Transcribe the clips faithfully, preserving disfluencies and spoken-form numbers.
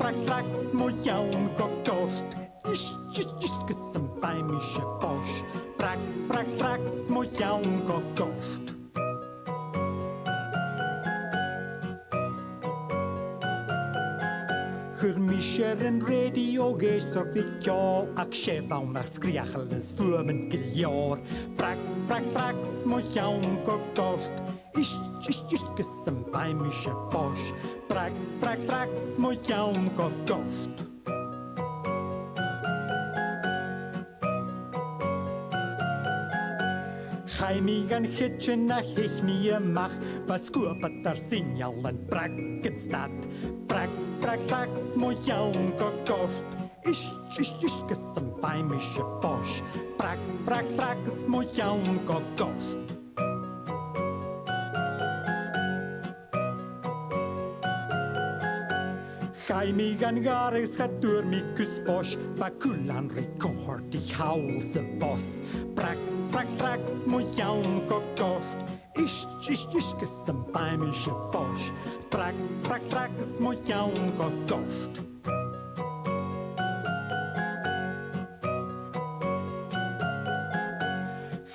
Brag, brag, 's mo cheann gu goirt. Ist, ist, ist, gus am faigh mise fois. Brag, brag, brag, 's mo cheann gu goirt. Chuir mise air an rèidio ag èisteachd ri ceòl, ach 's e bh' ann ach sgreuchail is fuaimean gu leòr. Brag, brag, brag, 's mo cheann gu goirt. Ist, ist, ist, gus am faigh mise fois. Brag, brag, brag, 's mo cheann gu goirt. Chaidh mi dhan chidsin, theich mi a-mach, bha sguabadh air seinneal an brag an stad. Brag, brag, brag, 's mo cheann gu goirt. Ist, ist, ist, gus am faigh mise fois. Brag, brag, brag, 's mo cheann gu goirt. Chaidh mi dhan ghàrradh 's cha d' fhuair mi cus fois, bha cuilean ri comhardadh thall sa bhos. Brag, brag, brag, 's mo cheann gu goirt. Ist, ist, ist, gus am faigh mise fois. Brag, brag, brag, 's mo cheann gu goirt.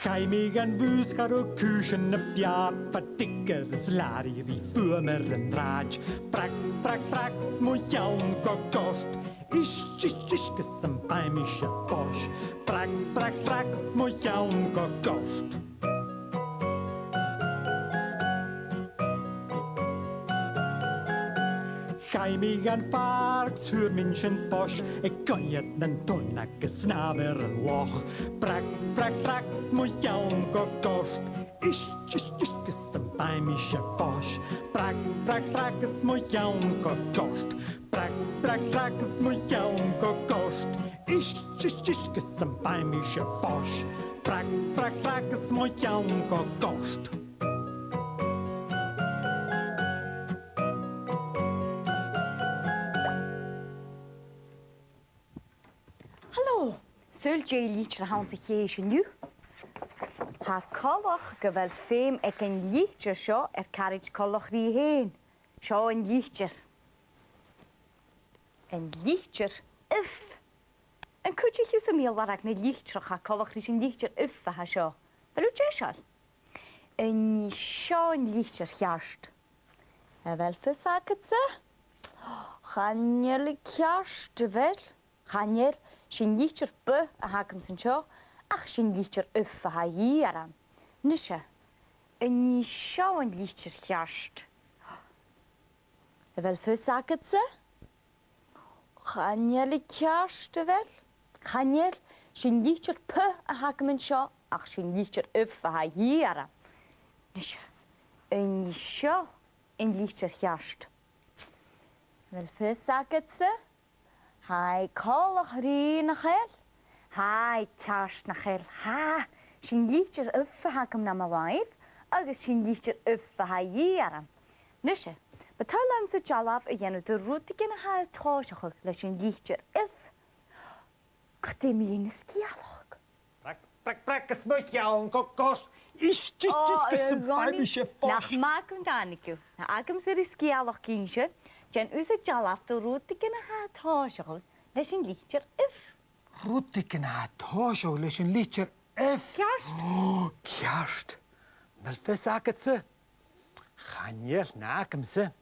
Chaidh mi dhan bhùs, cha robh cùisean na b' fheàrr, bha digear is làraidh ri fuaim air an rathad. Brag, brag, brag, 's mo cheann gu goirt. Ist, ist, ist, gus am faigh mise fois. Brag, brag, brag, 's mo cheann gu goirt. Chaidh mi dhan phàirc 's fhuair mi an sin fois, a' coimhead nan tonnan agus snàmh air an loch. Brag, brag, brag, 's mo cheann gu goirt. Ist, ist, ist, gus am faigh mise fois. Brag, brag, brag, 's mo cheann gu goirt. Brag, brag, brag, 's mo cheann gu goirt. Ist, ist, ist, gus am faigh mise fois. Brag, brag, brag, 's mo cheann gu goirt. Halò! Saoil dè an litir a th' anns a' chèis an-diugh? Tha coltach gu bheil feum aig an litir seo air caraid coltach rithe fhèin. Seo an litir. An litir F. An cuidich thusa mi a lorg na litreach a tha coltach ris an litir F a tha seo? A bheil thu deiseil? An e seo an litir cheart? A bheil fios agadsa? Chan eil i ceart, a bheil? Chan eil, 's e an litir B a th' agamsa an seo, ach 's e an litir F a tha a dhìth orm. Nise, an e seo an litir cheart? A bheil fios agadsa? Chan eil i ceart, a bheil? Chan eil, 's e an litir P a th' agam an seo, ach 's e an litir F a tha a dhìth orm. Nise, an e seo an litir cheart? A bheil fios agadsa? Tha i coltach rithe, nach eil? Tha i ceart, nach eil? Tha, 's e an litir F a th' agam nam làimh, agus 's e an litir F a tha a dhìth orm. Nise, bu toil leamsa dealbh a dhèanamh de rudeigin a tha a' tòiseachadh leis an litir F. Ach dè mu dheidhinn an sgeulachd? Brag, brag, brag, 's mo cheann gu goirt. Ist, ist, ist, gus am faigh mise fois. Nach math gun tàinig thu. Tha agamsa ri sgeulachd innse. Dèan thusa dealbh de rudeigin a tha a' tòiseachadh leis an litir F. Rudeigin a tha a' tòiseachadh leis an litir F. Ceart. Ò, ceart. A bheil fios agadsa? Chan eil, na agamsa.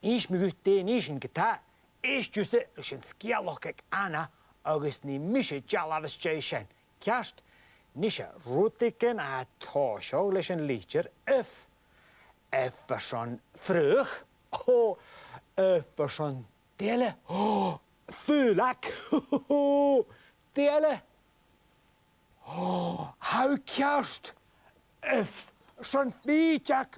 Innsidh mi dhut dè nì sinn ge-tà, èist thusa ris an sgeulachd aig Anna agus nì mise dealbh às dèidh sin. Ceart? Nise, rudeigin a tha a' tòiseachadh leis an litir F. F airson fraoch. Ò, F airson dè eile? Ò, faoileag. Dè eile? Ò, tha thu ceart. F airson fìdeag.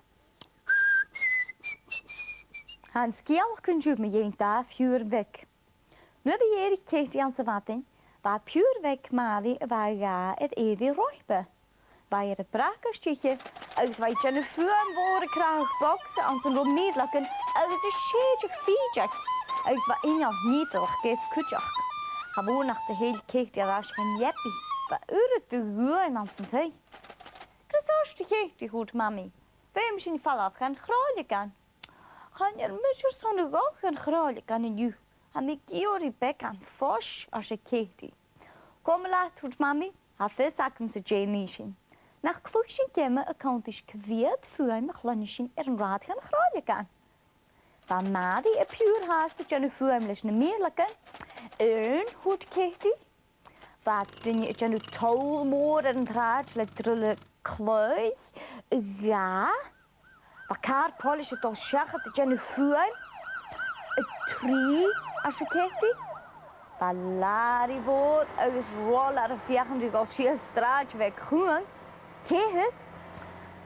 Tha an sgeulachd an-diugh mu dheidhinn dà phiuthar bheag. Nuair a dh'èirich Katie anns a' mhadainn, bha piuthar bheag Màiri a bha a dhà air èirigh roimhpe. Bha i air a bracaist ithe agus bha i a' dèanamh fuaim mhòr a' crathadh bogsa anns an robh mìrleagan agus a' sèideadh fìdeag agus bha inneal nigheadaireachd air cuideachd. Cha mhòr nach do thill Katie air ais dhan leabaidh. Bha uiread de dh'uain anns an taigh. Greas ort, a Chatie, thuirt Mamaidh. Feumaidh sinn falbh dhan chròileagan. Chan eil mise airson a dhol dhan chròileagan an-diugh. Tha mi ag iarraidh beagan fois, arsa Katie. Coma leat, thuirt Mamaidh, tha fios agamsa dè nì sinn. Nach cluich sinn geama a' cunntais cia mheud fuaim a chluinneas sinn air an rathad dhan chròileagan. Bha Mamaidh a' piuthar fhathast a' dèanamh fuaim leis na mìrleagan. Aon, thuirt Katie. Bha duine a' dèanamh toll mòr air an t-sràid le druile clòimh. Dhà. Bha càr poilis a' dol seachad a' dèanamh fuaim. A trì, arsa Katie. Bha làraidh mhòr agus roilear a' feuchainn ri dhol sìos sràid bheag chugainn. Ceithir.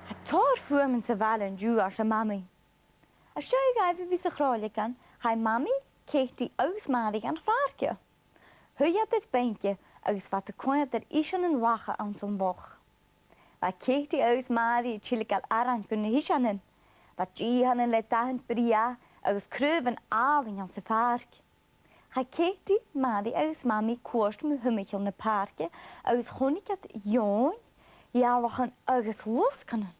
Tha tòrr fuaimean sa bhaile an-diugh, arsa Mamaidh. Às dèidh dhaibh a bhith sa chròileagan, chaidh Mamaidh, Katie agus Mamaidh dhan phàirc. Shuidh iad air beinge agus bha iad a' coimhead air iseanan lacha anns an loch. Bha Katie agus Mamaidh a' tilgeil arain gu na h-iseanan. Bha dìtheanan le dathan brèagha agus craobhan àlainn anns a' phàirc. Chaidh Katie, Mamaidh agus Mamaidh cuairt mu thimcheall na pàirce agus chunnaic iad eòin, ghealachan agus losgannan.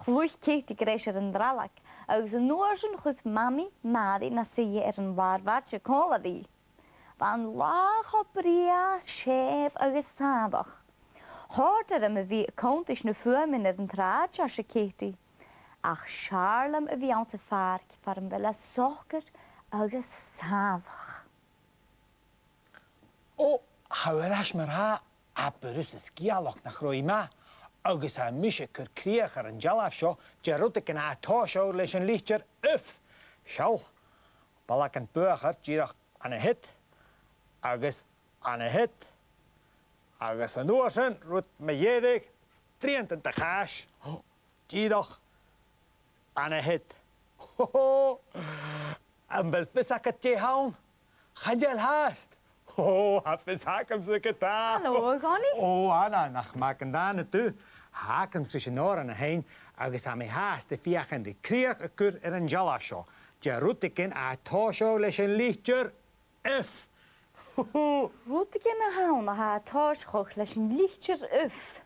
Chluich Katie greis air an drealag agus an uair sin chuir Mamaidh Mamaidh na suidhe air an làr-mhaide còmhla rithe. Bha an latha cho brèagha, sèimh agus sàmhach. Chòrd e rium a bhith a' cunntais na fuaimean air an t-sràid, arsa Katie. Ach 's fheàrr leam a bhith anns a' phàirc far am bheil e socair agus sàmhach. Ò, tha uair a-nis mar-thà, abair thusa sgeulachd nach robh i math, agus tha mise a' cur crìoch air an dealbh seo de rudeigin a tha a' tòiseachadh leis an litir F. Seall, balagan buachair dìreach ann a shin, agus ann a shin, agus an uair sin rud mu dheireadh, triantan de chàis. Dìreach ann a shin. Ho, ho! Am bheil fios agad dè th' ann? Chan eil fhathast. Ho, tha fios agamsa gu bheil. Halò, a Dhonnaidh. Ò, Anna, nach math gun tàinig thu. Tha agamsa ris an òran a sheinn, agus tha mi fhathast a' feuchainn ri crìoch a chur air an dealbh seo de rudeigin a tha a' tòiseachadh leis an litir F. Rudeigin a th' ann a tha a' tòiseachadh leis an litir F.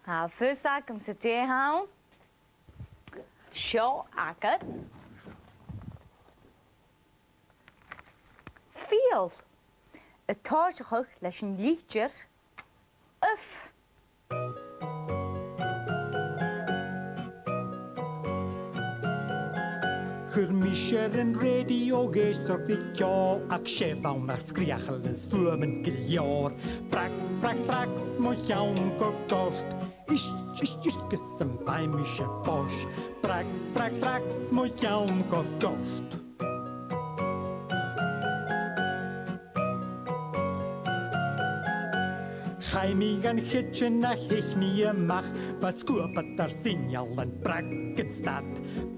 Tha fios agamsa dè th' ann. Seo agad. Fidheall. A' tòiseachadh leis an litir F. Chuir mise air an rèidio ag èisteachd ri ceòl, ach 's e bh' ann ach sgreuchail is fuaimean gu leòr. Brag, brag, brag, 's mo cheann gu goirt. Ist, ist, ist, gus am faigh mise fois. Brag, brag, brag, 's mo cheann gu goirt. Chaidh mi dhan chidsin a theich mi a-mach, bha sguabadar sìneil an brag an stad.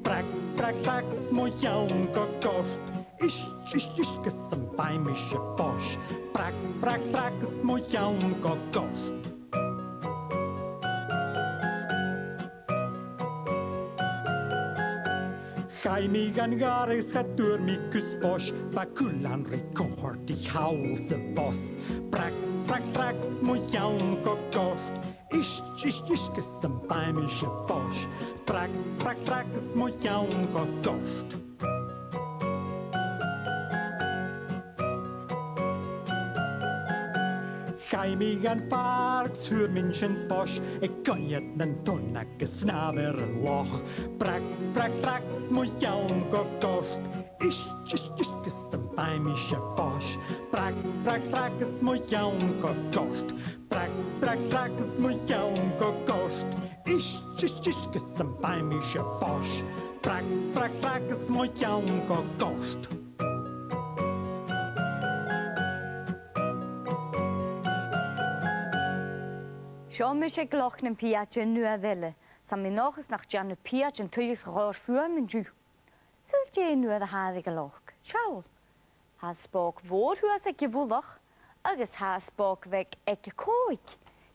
Brag, brag, brag, 's mo cheann gu goirt. Ist, ist, ist, gus am faigh mise fois. Brag, brag, brag, 's mo cheann gu goirt. Chaidh mi dhan ghàrradh 's cha d' fhuair mi cus fois, bha cuilean ri comhardadh thall sa bhos. Brag, brag, brag, 's mo cheann gu goirt. Ist, ist, ist, gus am faigh mise fois. Brag, brag, brag, 's mo cheann gu goirt. Chaidh mi dhan phàirc 's fhuair mi an sin fois, a' coimhead nan tòn agus snàmh air an loch. Brag, brag, brag, 's mo cheann gu goirt. Ist, ist, ist, gus am faigh mise fois. Brag, brag, brag, 's mo cheann gu goirt. Brag, brag, brag, 's mo cheann gu goirt. Ist, ist, ist, gus am faigh mise fois. Brag, brag, brag, 's mo cheann gu goirt. Seo mise aig loch nam piaid an uair eile, 's tha mi an dòchas nach dèan na piaid an tuilleadh 's a' chòrr fuaim an-diugh. Saoil dè an uair a tha iad aig an loch? Seall. Tha spòg mhòr shuas aig a' mhullach agus tha spòg bheag aig a còig.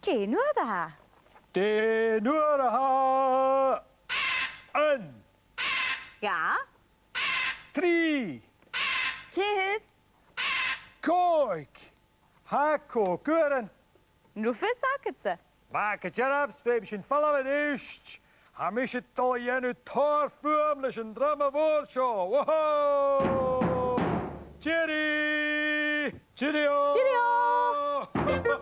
Dè an uair a tha? Dè an uair a tha? Aon. Dhà. Trì. Ceithir. Còig. Tha còig uairean. An robh fios agadsa? Bha, gu dearbh, 's feumaidh sinn falbh a-rithist. Tha mise a' dol a dhèanamh tòrr fuaim leis an drama mhòr seo. Woohoo! Cheery! Cheerio! Cheerio!